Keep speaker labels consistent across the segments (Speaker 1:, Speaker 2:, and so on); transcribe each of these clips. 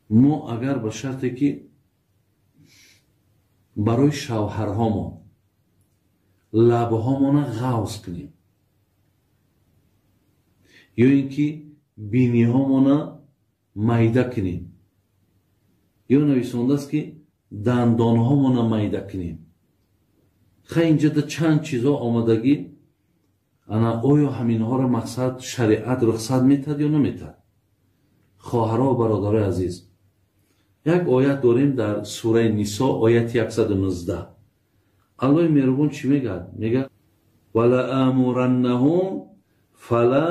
Speaker 1: Мо агар ба шарте ки барои шавҳарҳомон лабҳомона ғавз кунем, ё ин ки биниҳомона майда кунем, ё нависондааст ки дандонҳомона майда кунем. Хай, инҷода чанд чизҳо омадагӣ, ана оё ҳаминҳоро мақсад шариат рухсат метаҳад ё наметаҳад? Хоҳаро ва бародарои азиз, як оят дорем дар сураи Нисо, ояти 119. Аллоҳи меҳрубон чӣ мегӯяд? Мегӯяд: валаамураннаҳум фала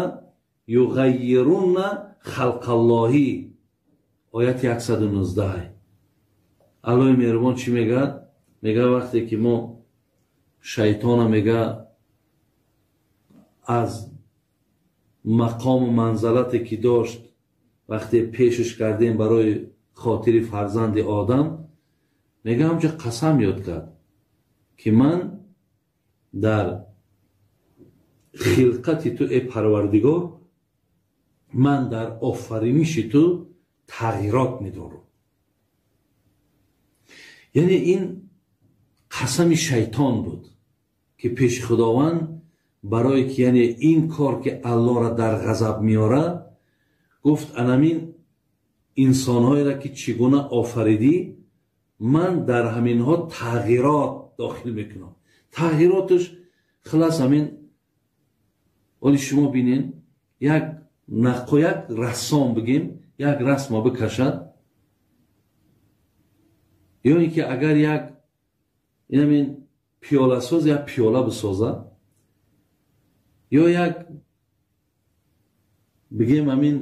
Speaker 1: юғаййирунна халқаллоҳи. Ояти 119. Аллоҳи меҳрубон чӣ мегӯяд? Мегӯяд, вақте ки мо шайтона, мегӯяд, аз мақому манзалате ки дошт, вақте пешаш кардем барои хотири фарзанди одам, мегӯяд, ҳамча қасам ёд кард ки ман дар хилқати ту, э Парвардигор, ман дар офариниши ту тағйирот медорам. Яъне ин қасами шайтон буд ки пеши Худованд, барое ки, яъне, ин кор ки Аллоҳро дар ғазаб меорад, гуфт: анамин инсонҳоеро ки чӣ гуна офаридӣ, ман дар ҳаминҳо тағйирот дохил мекунам. Тағйироташ хулас ҳамин. Оли шумо бинен, як наққо, як рассом, бигем, як расма бикашад, ё ин ки агар як инамин пиёласоз як пиёла бисозад, ё як, бигем, ҳамин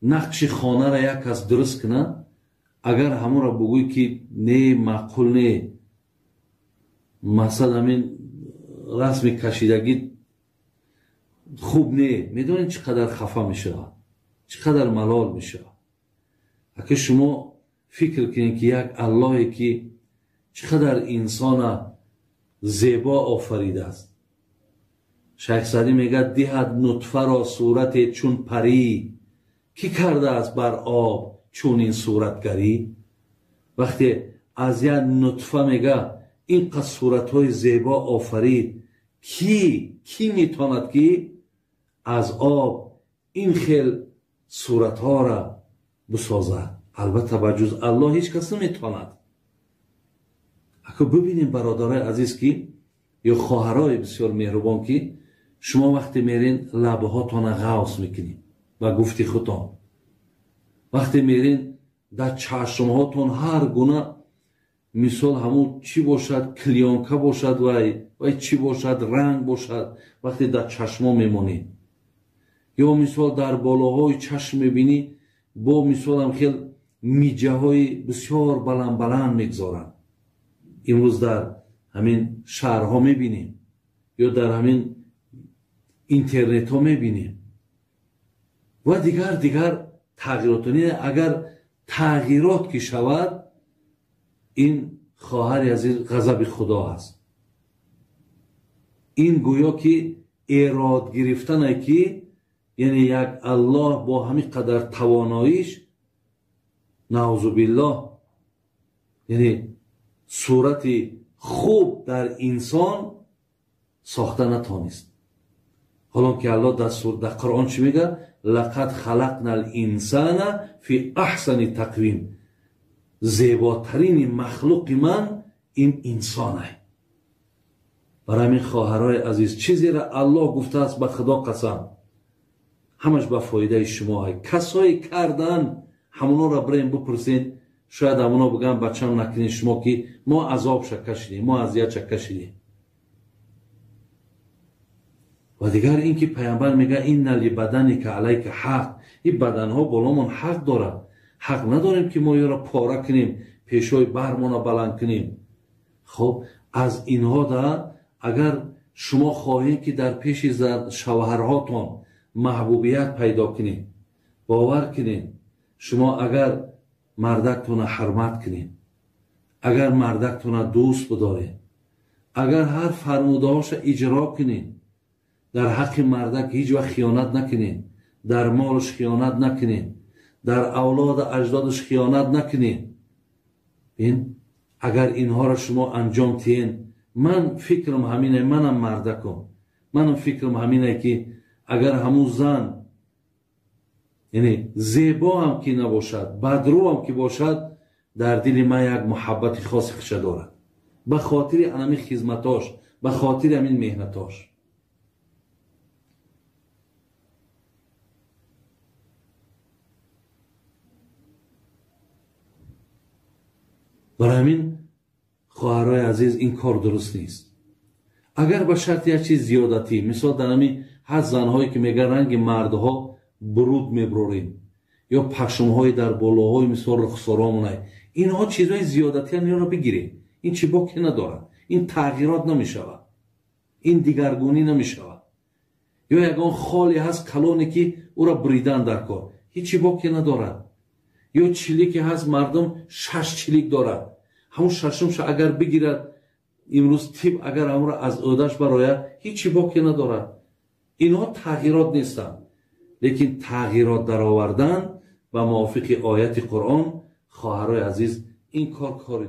Speaker 1: нақши хонаро як кас дуруст кунад, агар ҳамонро бугӯй ки не, маъқул не, мақсад ҳамин расми кашидагӣ хуб не, медонед, чӣ қадар хафа мешавад, чӣ қадар малол мешавад? Ака, шумо фикр кунед ки як Аллоҳе ки чӣ қадар инсона зебо офаридааст. Шайх Саъдӣ мегӯяд: диҳад нутфаро сурате чун парӣ, кӣ кардааст бар об чунин суратгарӣ? Вақте аз як нутфа, мега, ин қад суратҳои зебо офарид, кӣ метавонад ки аз об ин хел суратҳоро бисозад? Албатта, ба ҷуз Аллоҳ ҳеҷ кас наметавонад. Ака, бибинем, бародарои азиз, ки ё хоҳарои бисёр меҳрубон, ки шумо вақте мерен, лабҳотона ғавс мекунед, ба гуфти худтон, вақте мерен, дар чашмҳотон ҳар гуна, мисол, ҳамун чӣ бошад, клеёнка бошад, вай чӣ бошад, ранг бошад, вақте дар чашмо мемонед, ё мисол дар болоҳои чашм мебинӣ, бо мисолам хел миҷаҳои бисёр баланд баланд мегузоранд. Имрӯз дар ҳамин шаҳрҳо мебинем ё дар ҳамин интернетҳо мебинем ва дигар тағйирот. Агар тағйирот ки шавад, ин, хоҳари азиз, ғазаби Худо аст. Ин гӯё ки эрод гирифтане ки, яъне, як Аллоҳ бо ҳамин қадар тавоноиш, наъузубиллоҳ, яъне сурати хуб дар инсон сохта натонист. Ҳолон ки Аллоҳ дар Қуръон чӣ мегӯяд? Лақад халақна линсана фи аҳсани тақвим. Зеботарини махлуқи ман ин инсонай. Барои ҳамин, хоҳарои азиз, чизеро Аллоҳ гуфтааст, ба Худо қасам, ҳамаш ба фоидаи шумо. Касое кардан, ҳамонҳоро бирем бипурсед, шояд ҳамонҳо бигӯянд: бачам, накунед шумо, ки мо азобша кашидем, мо азиятша кашидем. Ва дигар ин ки пайғамбар мегӯяд: инна либаданика алайка ҳақ. Ин баданҳо боломон ҳақ дорад. Ҳақ надорем ки мо ёро пора кунем, пешҳои бармона баланд кунем. Хоб, аз инҳо да агар шумо хоҳед ки дар пеши шавҳарҳотон маҳбубият пайдо кунед, бовар кунед, шумо агар мардактона ҳурмат кунед, агар мардактона дӯст бидоред, агар ҳар фармудаҳоша иҷро кунед, дар ҳаққи мардак ҳеҷ вақт хиёнат накунед, дар молш хиёнат накунед, Дар авлоду аҷдодаш хиёнат накунед. Ин агар инҳоро шумо анҷом тиҳен, ман фикрам ҳамине, манам мардакум, манам фикрам ҳамине, ки агар ҳамун зан, яъне зебо ҳам ки набошад, бадрӯ ҳам ки бошад, дар дили ман як муҳаббати хоси хиша дорад. Ба хотири анами хизматош, ба хотири ҳамин меҳнатош. Барои ҳамин хоҳарои азиз, ин кор дуруст нест. Агар ба шарти як чиз зиёдатӣ, мисол дар ҳамин ҳаст занҳое ки мегӯянд ранги мардҳо буруд меброрем ё пашмҳои дар болоҳои мисол рухсоромонай, инҳо чизҳои зиёдатиан, инро бигирем. Ин чӣ боке надорад, ин тағйирот намешавад, ин дигаргунӣ намешавад. Ё ягон холе ҳаст калоне ки ӯро буридан дар кор, ҳеҷ боке надорад. Ё чилике ҳаст, мардум 6 чилик дорад, ҳамун шашумша агар бигирад, имрӯз тиб агар ҳамонро аз ӯдаш барояд, ҳеҷ боке надорад. Инҳо тағйирот нестанд, лекин тағйирот даровардан ба мувофиқи ояти Қуръон, хоҳарои азиз, ин кор кори